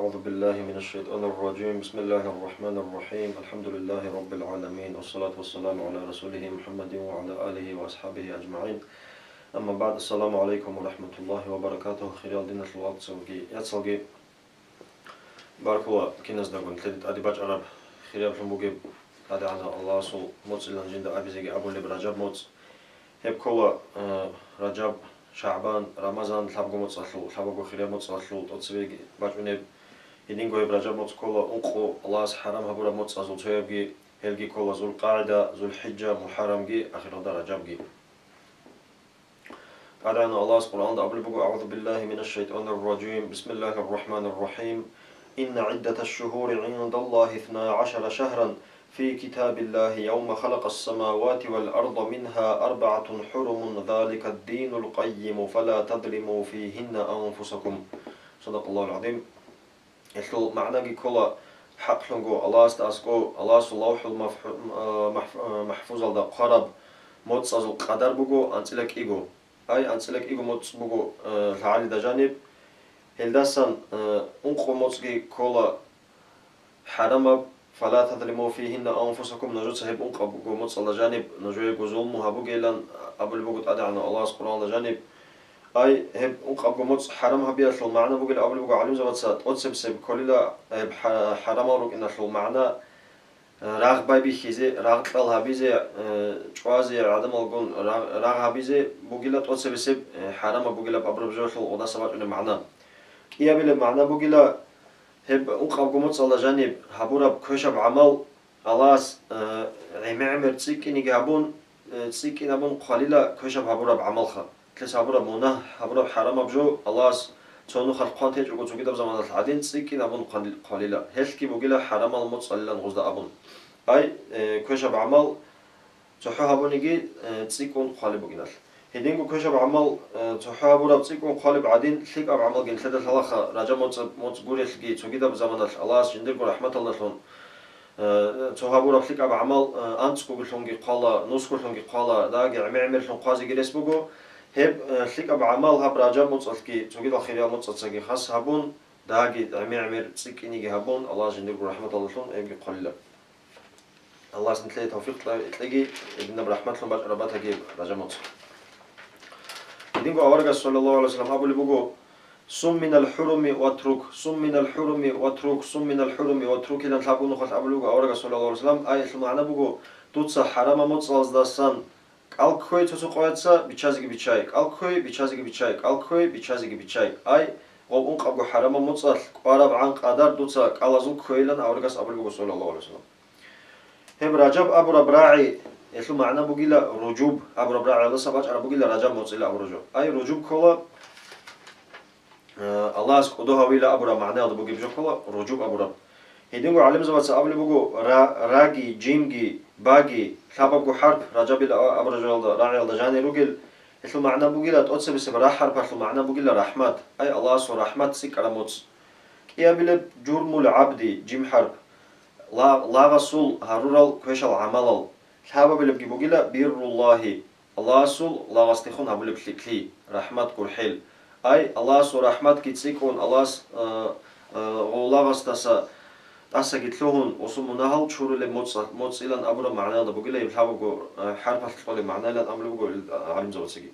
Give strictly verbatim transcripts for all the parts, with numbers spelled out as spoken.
أعوذ بالله من الشيطان الرجيم. بسم الله الرحمن الرحيم. الحمد لله رب العالمين. والصلاة والسلام على رسوله محمد وعلى آله وأصحابه أجمعين. أما بعد. السلام عليكم ورحمة الله وبركاته. Хириял диналъул вацалги яцалги. Баркула киназдагун лъеде тӀаде бачӀараб хирияблъун бугеб ТӀадегӀанав Аллагьасул моцӀилан жинда абизеги абулеб Ражаб моцӀ. Гьеб ккола, э, Ражаб, ШагӀбан, Рамазан лъабго моцӀалъул, лъабабго хириял моцӀалъул тӀоцебеги бачӀунеб. Гьединго гьеб Ражаб моцӀ ккола ункъо Аллагьас хӀарам гьабураб моцӀазул цоябги, гьелги ккола ЗулкъагӀида, ЗулхӀижа, МухӀаррамги, ахиралда Ражабги. ТӀадегӀанав Аллагьас Къуръанда абулеб буго: أعوذ بالله من الشيطان الرجيم. بسم الله الرحمن الرحيم. إن عدة الشهور عند الله اثنا عشر شهرا في كتاب الله يوم خلق السماوات والأرض منها أربعة حرم ذلك الدين القيم فلا تظلموا فيهن أنفسكم. صدق الله العظيم. Гьелъул магӀнаги ккола хӀакълъунго Аллагьасда аскӀов, Аллагьасул Лавхул Мафху-, а, Махф-, а, Махфузалда хъвараб моцӀазул къадар буго анцӀила кӀиго. Ай, анцӀила кӀиго моцӀ буго, а, лъагӀалида жаниб. Гьелдасан, а, ункъо моцӀги ккола хӀарамаб, فلا تظلموا فيهن أنفسكم, нужеца гьеб ункъабго моцӀалда жаниб нужеего зулму гьабугейилан абулеб буго ТӀадегӀанав Аллагьас Къуръаналда жаниб. Ай, гьеб ункъабго моцӀ хӀарам гьабиялъул магӀна бугилан абулеб буго гӀалимзабаца, тӀоцебесеб кколила гьеб хӀа-, хӀарамал рукӀиналъул магӀна, э, рагъ байбихьизе, рагъ кьал гьабизе, э, чӀвазе, гӀадамалгун рагъ, рагъ гьабизе бугила тӀоцебесеб, э, хӀарамаб бугилаб абураб жоялъул гъудаса бачӀунеб магӀна. КӀиабилеб магӀна бугила гьеб ункъабго моцӀалда жаниб гьабураб квешаб гӀамал Аллагьас, э, гӀемер-гӀемер цӀикӀкӀиниги гьабун, э, цӀикӀкӀин абун хъвалила квешаб гьабураб гӀамалха. Лъес гьабураб мунагь, гьабураб хӀарамаб жо Аллагьас цо нухалъ хъван течӀого цогидаб заманалъ гӀадин цӀикӀкӀин абун хъван-, хъвалила. Гьелъги бугила хӀарамал моцӀалилан гъузда абун. Ай, э, квешаб гӀамал цохӀо гьабуниги, э, цӀикӀкӀун хъвалеб бугиналъ. Гьединго квешаб гӀамал, э, цохӀо гьабураб цӀикӀкӀун хъвалеб гӀадин, лъикӀаб гӀамалги нилъеда лъалаха, Ражаб моцӀ-, моцӀ гурелъги цогидаб заманалъ Аллагьас жиндирго рахӀматалдалъун, э, цо гьабураб лъикӀаб гӀамал, э, анцӀгогулъунги хъвала, нусгулъунги хъвала, дагьги гӀемер-гӀемерлъун хъвазеги рес буго. Гьеб, э, лъикӀаб гӀамал гьаб Ражаб моцӀалъги цогидал хириял моцӀацаги хас гьабун, дагьги гӀемер-гӀемер цӀикӀкӀиниги гьабун, Аллагьас жиндирго рахӀматалдалъун гьебги хъвалила. Аллагьас нилъее тавфикъ кьеги, гьединаб рахӀматлъун бачӀараб батаги Ражаб моцӀ. Гьединго аварагас, саллаллагьу гӀалайгьи вассалам, абулеб буго: «Сум минал хӀуруми ватрук, сум минал хӀуруми ватрук, сум минал хӀуруми ватрук», — илан лъабго нухалъ абулеб буго аварагас, саллаллагьу гӀалайгьи вассалам. Ай, гьелъул магӀна буго: «Дуца хӀарамаб моцӀалдасан кӀал кквей цо-цо къояца, биччазеги биччай, кӀал кквей, биччазеги биччай, кӀал кквей, биччазеги биччай». Ай, гъоб ункъабго хӀарамаб моцӀалъ кӀварабгӀан къадар дуца кӀалазул кквейилан аварагас абулеб буго, саллаллагьу гӀалайгьи вассалам. Гьеб Ражаб абураб рагӀи, гьелъул магӀна бугила ружуб абураб рагӀиялдаса бачӀараб бугила Ражаб моцӀила абураб жо. Ай, ружуб ккола, э, Аллагьас кӀодо гьавила абураб магӀнаялда бугеб жо ккола ружуб абураб. Гьединго гӀалимзабаца абулеб буго, ра-, раги, жимги, баги, лъабабго хӀарп Ражабила а-, абураб жоялда, рагӀиялда жанир ругел, гьелъул магӀна бугила, тӀоцебесеб ра хӀарпалъул магӀна бугила рахӀмат. Ай, Аллагьасул рахӀмат цӀикӀкӀараб моцӀ. КӀиабилеб журмул гӀабди, жим хӀарп. Ла-, лагъасул гьарурал квешал гӀамалал. Лъабабилебги бугила бирруллагьи, Аллагьасул лагъасдехун гьабулеб лъикӀлъи, рахӀмат гурхӀел. Ай, Аллагьасул рахӀматги цӀикӀкӀун, Аллагьас, а, а, гъов лагъасдаса тӀасаги лъугьун, гъосул мунагьал чурулеб моцӀ-, моцӀилан абураб магӀнаялда бугила гьеб лъабабго, а, хӀарпалъ кьолеб магӀнайилан абулеб буго ил-, а, гӀалимзабацаги.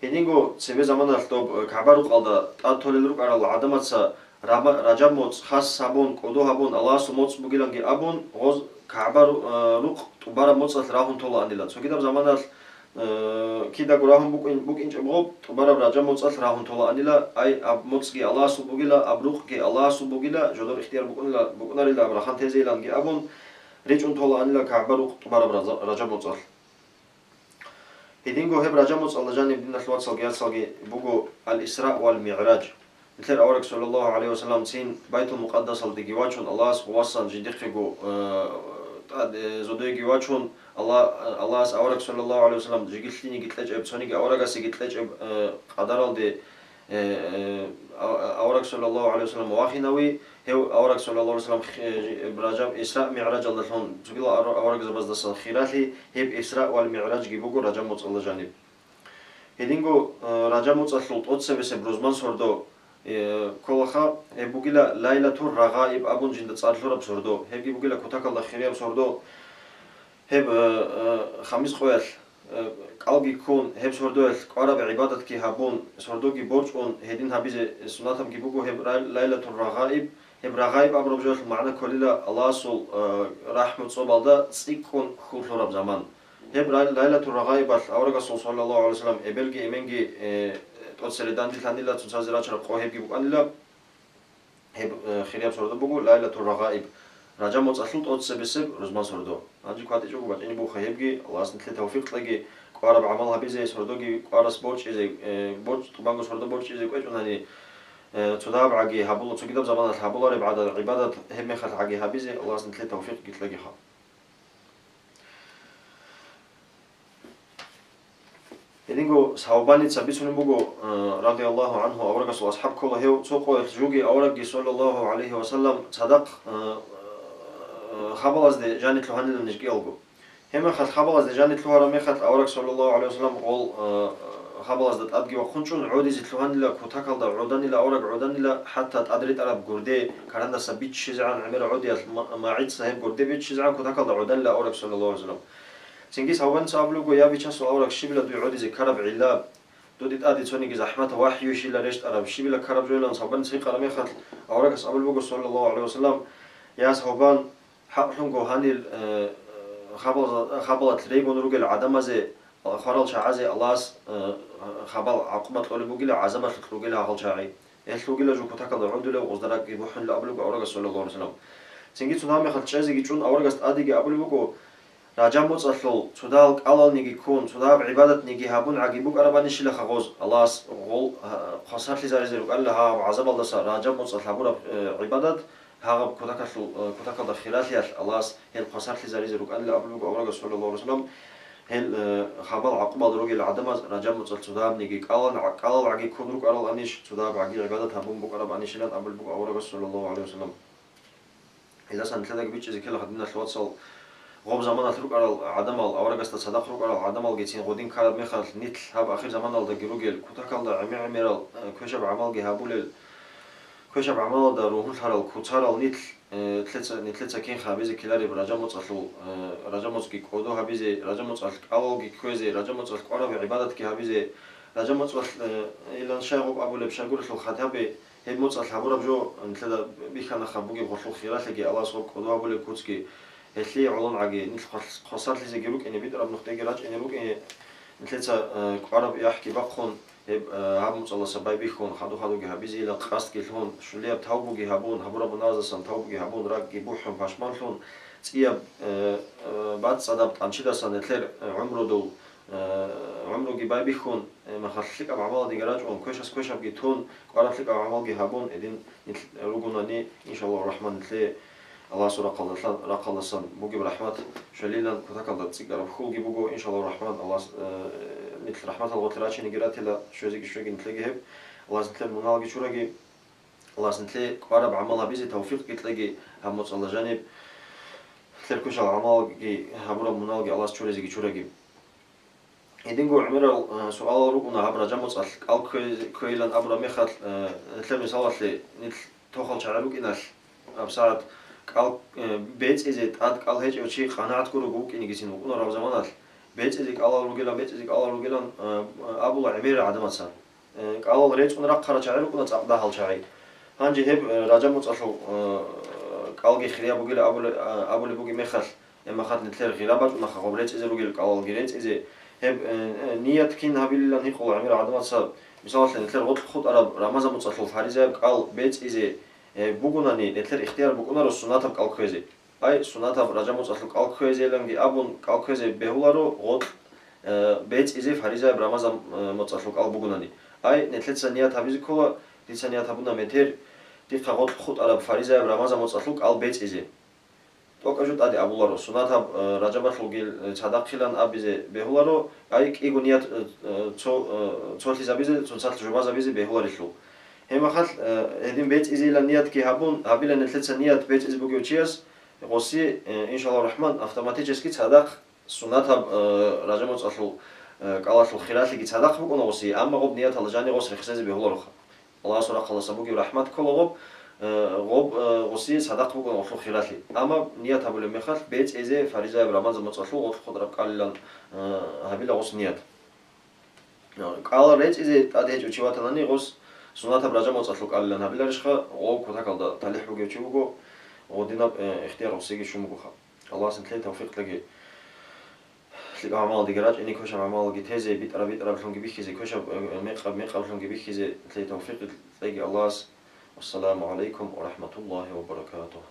Гьединго цебе заманалъ доб, э, КагӀба-рукъалда тӀад толел рукӀарал гӀадамаца Рама-, Ражаб моцӀ хас гьабун, кӀодо гьабун, Аллагьасул моцӀ бугиланги абун, гъоз КагӀба-ру-, э, рукъ тӀубараб моцӀалъ рагьун толаанила. Цогидаб заманалъ, э, кидаго рагьун букӀин-, букӀинчӀеб гъоб, тӀубараб Ражаб моцӀалъ рагьун толаанила, ай, аб моцӀги Аллагьасул бугила, аб рукъги Аллагьасул бугила, жодор ихтияр букӀунила, букӀунарила аб рахъан тезейиланги абун, речӀун толаанила КагӀба-рукъ тӀубараб Раза-, Ражаб моцӀалъ. Гьединго гьеб Ражаб моцӀалда жаниб, диналъул вацалги яцалги, буго Ал-Исра вал МигӀраж. Нилъер авараг, саллаллагьу гӀалайгьи вассалам, цин Байтул-Мукъаддасалдеги вачун, Аллагьас васан жиндихъего, э, тӀад-, э, зодеги вачун, Алла-, Аллагьас авараг, саллаллагьу гӀалайгьи вассалам, жеги лъиниги кьечӀеб, цониги аварагасеги кьечӀеб, э, къадаралде, э, э, а-, а-, авараг, саллаллагьу гӀалайгьи вассалам, вахинави, Гьев авараг, саллаллагьу гӀалайгьи вассалам, х-, э, Ражаб, Исра МигӀражалдалъун цогидал ав-, аварагзабаздасан хиралъи, гьеб Исра вал МигӀражги буго Ражаб моцӀалда жаниб. Гьединго, э, Ражаб моцӀалъул тӀоцебесеб рузман сордо Э, кколаха, гьеб бугила Лайлатур Рагъаиб абун жинда цӀар лъураб сордо. Гьебги бугила кутакалда хирияб сордо. Гьеб, э, э, хамис къоялъ, э, кӀалги ккун, гьеб сордоялъ кӀвараб гӀибадатги гьабун, сордоги борчӀун гьедин гьабизе сунатабги буго гьеб Рай-, Лайлатур Рагъаиб. Гьеб Рагъаиб абураб жоялъул магӀна кколила Аллагьасул, э, рахӀму цӀобалда цӀикӀкӀун хьул лъураб заман. Гьеб Лай-, Лайлатур Рагъаибалъ аварагасул, саллаллагьу гӀалайгьи вассалам, эбелги эменги, э, тӀоцере данделъанила цоцазе рачараб къо гьебги букӀанила. Гьеб, э, хирияб сордо буго Лайлатур Рагъаиб, Ражаб моцӀалъул тӀоцебесеб рузман сордо. Гьанже кватӀичӀого бачӀине буха гьебги, Аллагьас нилъе тавфикъ кьеги, кӀвараб гӀамал гьабизе, сордоги кӀварас борчӀизе, э, борчӀ-, тӀубанго сордо борчӀизе кӀвечӀунани, э, цодагьаб гӀаги гьабула-, цогидаб заманалъ гьабулареб гӀада-, гӀибадат гьеб мехалъ гӀаги гьабизе Аллагьас нилъе тавфикъги кьегиха. Гьединго Савбаница бицунеб буго, э, радияллагьу гӀангьу, аварагасул асхӀаб ккола гьев, цо къоялъ жуги аварагги, саллаллагьу гӀалайгьи вассалам, цадахъ, э, э, хабалазде жаниб лъугьанила ниж кӀиялго. Гьеб мехалъ хабалазде жаниб лъугьараб мехалъ авараг, саллаллагьу гӀалайгьи вассалам, гъол, э, э, хабалазда тӀадги вахъун чӀун гӀодизе лъугьанила, кутакалда гӀоданила, авараг гӀоданила, хӀатта тӀад ретӀараб гурде, карандаса биччазегӀан гӀемер гӀодиялъ ма-, магӀица гьеб гурде биччазегӀан кутакалда гӀоданила авараг, саллаллагьу гӀалайгьи вассалам. Цинги Савбаница абулеб буго: «Я, Бичасул авараг, щибила дуе гӀодизе ккараб гӀилла? Дуда тӀаде цониги захӀмат, вахӀюйищила рещтӀараб, щибила ккараб жо?» — илан Савбаница гьикъараб мехалъ, аварагас абулеб буго, саллаллагьу гӀалайгьи вассалам: «Я, Савбан, хӀакълъунго гьанир, э, хабалаза-, хабалалъ рейгун ругел гӀадамазе, хварал чагӀазе Аллагьас, э, хабал гӀакъуба кьолеб бугила, гӀазабалъулъ ругела гьал чагӀи. Гьелъ вугила жо кутакалда гӀодулев, гъозда ракӀги бухӀунила», — абулеб буго аварагас, саллаллагьу гӀалайгьи вассалам. Цинги цо гьамехалъ чӀезеги чӀун аварагас тӀадеги абулеб буго: «Ражаб моцӀалъул цодагьал кӀалалниги ккун, цодагьаб гӀибадатниги гьабун гӀаги букӀарабанищила гъоз, Аллагьас гъол, а, хвасарлъизаризе рукӀанила гьаб гӀазабалдаса Ражаб моцӀалъ гьабураб, э, гӀибадат, гьаб кутакалъул, э, кутакалда хиралъиялъ Аллагьас гьел хвасарлъизаризе рукӀанила», — абулеб буго аварагас, саллаллагьу гӀалайгьи вассалам. Гьел, э, хабал гӀакъубал ругел гӀадамаз Ражаб моцӀалъ цодагьабниги кӀалан-, кӀалал гӀаги ккун рукӀарал анищ, цодагьаб гӀаги гӀибадат гьабун букӀараб анищилан абулеб буго аварагас, саллаллагьу гӀалайгьи вассалам. Гьелдасан нилъедаги бичӀчӀизе ккела, диналъ вацал, гъоб заманалъ рукӀарал гӀадамал, аварагасда цадахъ рукӀарал гӀадамалгицин гъодин ккараб мехалъ, нилъ гьаб ахир заманалдаги ругел, кутакалда гӀемер-гӀемерал, э, квешаб гӀамалги гьабулел, квешаб гӀамалалда ругьунлъарал, куцарал нилъ, э, нилъеца, нилъеца кинха гьабизе ккелареб Ражаб моцӀалъул, э, Ражаб моцӀги кӀодо гьабизе, Ражаб моцӀалъ кӀалалги кквезе, Ражаб моцӀалъ кӀвараб гӀибадатги гьабизе, Ражаб моцӀалъ, э, илан щай гъоб абулеб, щайгурелъул хатӀаби, гьеб моцӀалъ гьабураб жо нилъеда бихьана, бугеб гъолъул хиралъиги, Аллагьас гъоб кӀодо гьабулеб куцги, гьелъие гӀолон гӀаги, нилъ хвас-, хвасарлъизеги рукӀине, битӀараб нухдеги рачӀине букӀине, нилъеца, э, кӀвараб яхӀги бахъун, гьеб, э, гьаб моцӀалдаса байбихьун, хадур-хадурги гьабизейилан къасдги лъун, щулияб тавбуги гьабун, гьабураб мунагьаздасан тавбуги гьабун, ракӀги бухӀун, пашманлъун, цӀияб, э, э, бацӀцӀадаб тӀанчидасан нилъер, э, гӀумрудул, э, гӀумруги байбихьун, э, махалъ лъикӀаб гӀамаладиги рачӀун, квешас квешабги тун, кӀвараб лъикӀаб гӀамалги гьабун, гьедин нилъ ругунани, иншаллагьу рахӀман, нилъее Аллагьасул рахъалдалъан, рахъалдасан бугеб рахӀмат щвелилан кутакалда цӀикӀкӀараб хьулги буго, иншаллагьу рахӀман, Аллагьас, э, нилъ рахӀматал гъорлъ рачинеги ратила, щвезеги щвеги нилъеги гьеб, Аллагьас нилъер мунагьалги чураги, Аллагьас нилъее кӀвараб гӀамал гьабизе тавфикъги кьеги, гьаб моцӀалда жаниб нилъер квешал гӀамалги гьабураб мунагьалги Аллагьас чурезеги чураги. Гьединго гӀемерал, э, суалал рукӀуна гьаб Ражаб моцӀалъ кӀал ккве-, кквейилан абураб мехалъ, э, нилъер мисалалъе, нилъ тохал чагӀи рукӀиналъ, гьабсагӀат кӀал, э, бецӀизе тӀад кӀал гьечӀев чи къанагӀат гурого вукӀинегицин вукӀунарав заманалъ, бецӀизе кӀалал ругилан, бецӀизе кӀалал ругилан, э, абула гӀемерал гӀадамаца. Э, кӀалал рецӀун рахъарал чагӀи рукӀуна цӀакъ дагьал чагӀи. Гьанже гьеб, э, Ражаб моцӀалъул, э, кӀалги хирияб бугила абулеб, э, абулеб бугеб мехалъ, Гьеб мехалъ нилъер гъира бачӀунаха гъоб рецӀизе ругел кӀалалги рецӀизе. Гьеб, э, э, ният кин гьабилилан гьикъула гӀемер гӀадамаца, мисалалъе, нилъер гъоркь хутӀараб Рамазан моцӀалъул фаризаяб кӀал бецӀизе, э, бугунани, нилъер ихтияр букӀунаро сунатаб кӀал кквезе. Ай, сунатаб Ражаб моцӀалъул кӀал кквезейиланги абун, кӀал кквезе бегьуларо гъоркь, э, бецӀизе фаризаяб Рамазан, э, моцӀалъул кӀал бугунани. Ай, нилъеца ният гьабизе ккола, дица ният гьабуна метер, дихъа гъоркь хутӀараб фаризаяб Рамазан моцӀалъул кӀал бецӀизе. ТӀокӀаб жо тӀаде абуларо, сунатаб, э, Ражабалъулги, э, цадахъилан абизе бегьуларо, ай кӀиго ният, э, э, цо-, э, цолъизабизе, цоцалъ жубазабизе бегьуларелъул. Гьеб мехалъ, э, гьедин бецӀизейилан ниятги гьабун, гьабила нилъеца ният бецӀизе бугев чияс, гъоси, э, иншаллагьу рахӀман, автоматически цадахъ сунатаб, э, Ражаб моцӀалъул, э, кӀалалъул хиралъиги цадахъ букӀуна гъоси, амма гъоб нияталда жани гъос рехсезе бегьулароха. Аллагьасул рахъалдаса бугеб рахӀмат ккола гъоб, э, гъоб, э, гъосие садахъ бугони гъолъул хиралъи. Амма ният гьабулеб мехалъ, бецӀизе фаризаяб Рамазан моцӀалъул гъолъухъ къотӀраб кӀалилан, э, гьабила гъос ният. Э, кӀалал рецӀизе тӀад гьечӀев чи ватанани, гъос суннатаб Ражаб моцӀалъул кӀалилан гьабиларищха, гъов кутакалда талихӀ бугев чи вуго, гъодинаб, э, ихтияр гъосиеги щун бугоха. Аллагьас нилъее тавфикъ кьеги. ЛъикӀаб гӀамалалдеги рачӀине, квешаб гӀамалалги тезе, битӀараб-битӀараблъунги бихьизе, квешаб, э, э, мекъаб-мекъаблъунги бихьизе, лъей тавфикъ кьеги Аллагьас. Вассаламу гӀалайкум ва рахӀматуллагьи ва баракатугь.